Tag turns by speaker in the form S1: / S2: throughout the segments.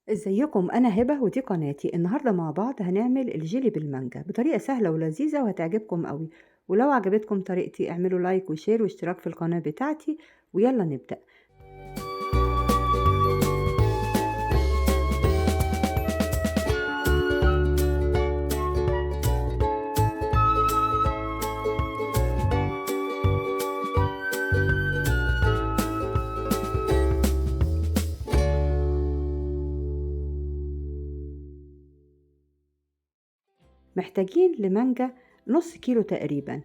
S1: ازيكم؟ انا هبه ودي قناتي. النهارده مع بعض هنعمل الجيلي بالمانجا بطريقه سهله ولذيذه وهتعجبكم قوي. ولو عجبتكم طريقتي اعملوا like و share واشتراك في القناه بتاعتي، ويلا نبدا. محتاجين لمانجا نص كيلو تقريبا،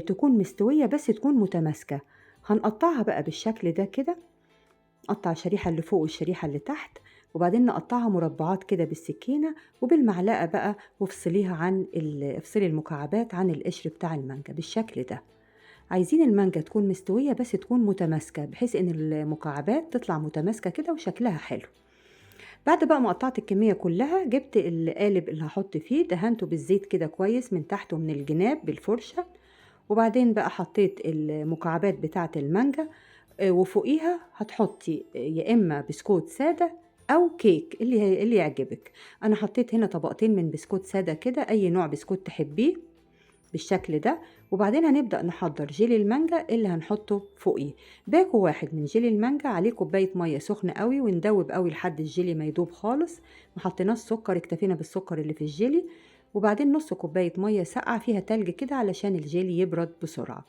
S1: تكون مستوية بس تكون متماسكة. هنقطعها بقى بالشكل ده كده، نقطع الشريحة اللي فوق والشريحة اللي تحت، وبعدين نقطعها مربعات كده بالسكينة وبالمعلقة بقى، وافصليها عن افصلي المكعبات عن القشر بتاع المانجا بالشكل ده. عايزين المانجا تكون مستوية بس تكون متماسكة، بحيث ان المكعبات تطلع متماسكة كده وشكلها حلو. بعد بقى ما قطعت الكمية كلها، جبت القالب اللي هحط فيه، دهنته بالزيت كده كويس من تحت ومن الجناب بالفرشة، وبعدين بقى حطيت المكعبات بتاعة المانجا، وفوقيها هتحطي يا إما بسكوت سادة أو كيك اللي يعجبك. أنا حطيت هنا طبقتين من بسكوت سادة كده، أي نوع بسكوت تحبيه بالشكل ده. وبعدين هنبدأ نحضر جيلي المانجا اللي هنحطه فوقيه. باكو واحد من جيلي المانجا عليه كوباية مية سخنة قوي، وندوب قوي لحد الجيلي ما يدوب خالص. ما حطيناش سكر، اكتفينا بالسكر اللي في الجيلي. وبعدين نص كوباية مية ساقعة فيها تلج كده علشان الجيلي يبرد بسرعة.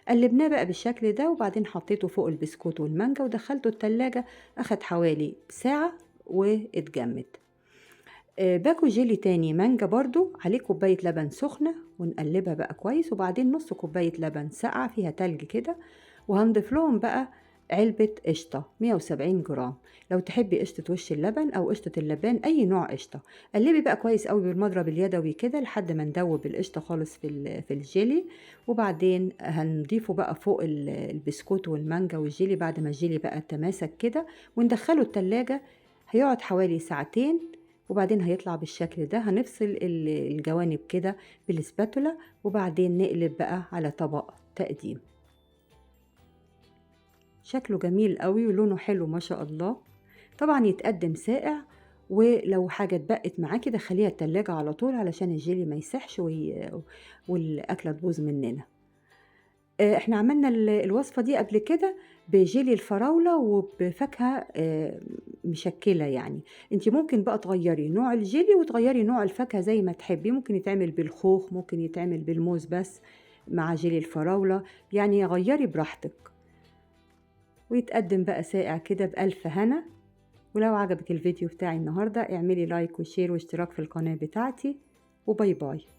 S1: قلبناه بقى بالشكل ده، وبعدين حطيته فوق البسكوت والمانجا ودخلته التلاجة، أخد حوالي ساعة واتجمد. باكو جيلي تاني مانجا برضو عليه كوباية لبن سخنة، ونقلبها بقى كويس، وبعدين نص كوباية لبن ساقعة فيها تلج كده، وهنضيف لهم بقى علبة قشطة 170 جرام. لو تحبي قشطة وش اللبن أو قشطة اللبان، أي نوع قشطة. قلبي بقى كويس قوي بالمضرب اليدوي كده لحد ما ندوب القشطة خالص في الجيلي. وبعدين هنضيفه بقى فوق البسكوت والمانجا والجيلي بعد ما الجيلي بقى تماسك كده، وندخله التلاجة. هيقعد حوالي ساعتين، وبعدين هيطلع بالشكل ده. هنفصل الجوانب كده بالسباتولا، وبعدين نقلب بقى على طبق تقديم. شكله جميل قوي ولونه حلو ما شاء الله. طبعا يتقدم ساقع، ولو حاجة اتبقت معاكي دخليها التلاجة على طول علشان الجيلي ما يسحش والأكلة تبوظ مننا. احنا عملنا الوصفة دي قبل كده بجيلي الفراولة وبفاكهة مشكلة. انت ممكن بقى تغيري نوع الجيلي وتغيري نوع الفاكهة زي ما تحبي. ممكن يتعمل بالخوخ، ممكن يتعمل بالموز بس مع جيلي الفراولة، غيري براحتك. ويتقدم بقى ساقع كده بألف هنا. ولو عجبك الفيديو بتاعي النهاردة اعملي like و share واشتراك في القناة بتاعتي، و bye bye.